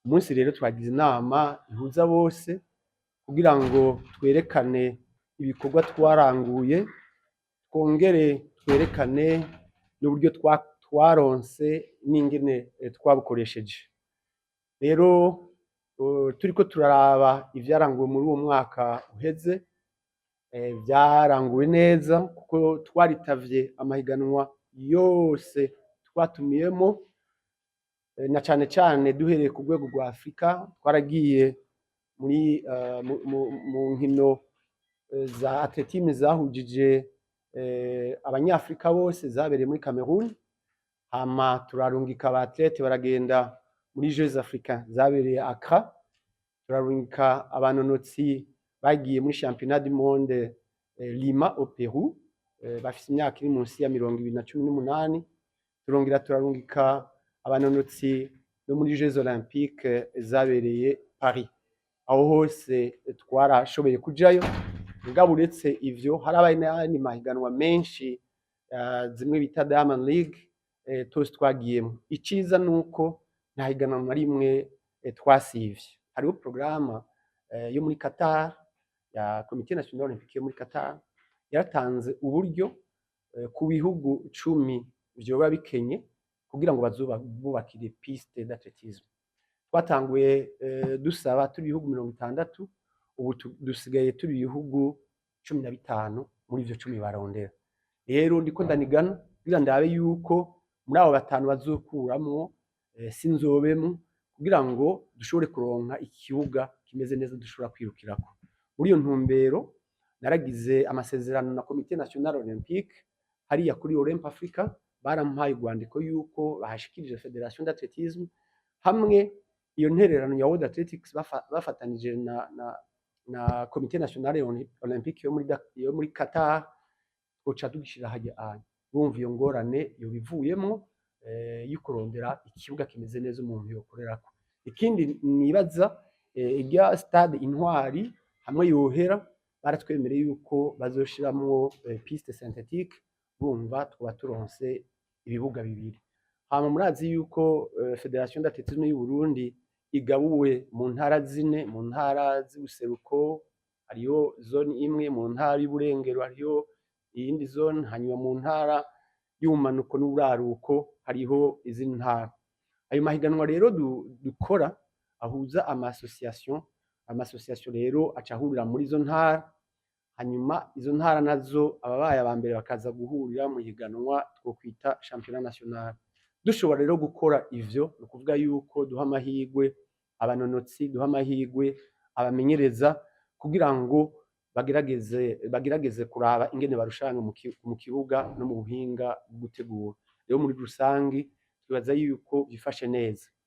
Umunsi rero twagize inama ihuza bose kugira ngo twerekane ibikorwa twaranguye, twongere twerekane n'uburyo twaronse n'ingene twabukoresheje. Rero turiko turaraba ivyaranguwe muri uwo mwaka uheze, vyaranguwe neza kuko twaritavye amahiganwa yose twatumiyemo, na cane cane duhereye ku rwego rwa Afrika. Twaragiye muri mu nkino za athlétisme zahujije abanyafrika bose zabereye muri Cameroon, hama turarungika aba athlètes baragenda muri Jeux africains zabereye Accra, turarungika abanonotsi bagiye muri championnat du monde Lima au Pérou, bafise imyaka iri munsi ya 20 na 18, turongera turarungika abanonotsi no muri Jeux olympiques zabereye Paris. Aho hose twarashoboye kujayo. Mugabo uretse ivyo, harabaye n'ayandi mahiganwa menshi, zimwe bita Diamond League, twose twagiyemwo. Iciza nuko nta higanwa na rimwe twasivye. Hariho programme yo muri Qatar, ya Comité National Olympique yo muri Qatar, yaratanze uburyo ku bihugu 10 vyoba bikenye kugira ngo bazobubakire piste d'athlétisme. Twatanguye dusaba turi ibihugu 60, ubu dusigaye turi ibihugu 15 muri ivyo 10 barondera. Rero ndiko ndanigana kugira ndabe yuko muri abo batanu bazokuramwo sinzobemwo, kugira ngo dushobore kuronka ikibuga kimeze neza dushobora kwirukirako. Muri iyo ntumbero naragize amasezerano na Comité National Olympique hariya kuri Olymp Africa, barampaye urwandiko yuko bahashikirije Fédération d'athlétisme hamwe iyo ntererano ya World Athletics bafatanije na Comité National Olympique yo muri Qatar, twoca tugishira harya anya. Bumva iyo ngorane yoba ivuyemwo yo kurondera ikibuga kimeze neza umuntu yokorerako. Ikindi nibaza, irya stade Intwari hamwe yohera, baratwemereye yuko bazoshiramwo piste synthétique, bumva twoba turonse ibibuga bibiri. Hama murazi yuko Fédération d'athlétisme y'u Burundi igabuwe mu ntara zine: mu ntara z'ubuseruko hariyo zone imwe, mu ntara y'uburengero hariyo iyindi zone, hanyuma mu ntara y'ubumanuko n'uburaruko hariho izindi ntara. Ayo mahiganwa rero dukora ahuza ama association, ama association rero aca ahurira muri izo ntara, hanyuma izo ntara nazo ababaye aba mbere bakaza guhurira mu higanwa twokwita championnat national. Dushobora rero gukora ivyo, ni ukuvuga yuko duha amahirwe abanonotsi, duha amahirwe abamenyereza kugira ngo bagerageze kuraba ingene barushanya mu kibuga no mu buhinga bwo gutegura. Rero muri rusangi twibaza yuko vyifashe neza.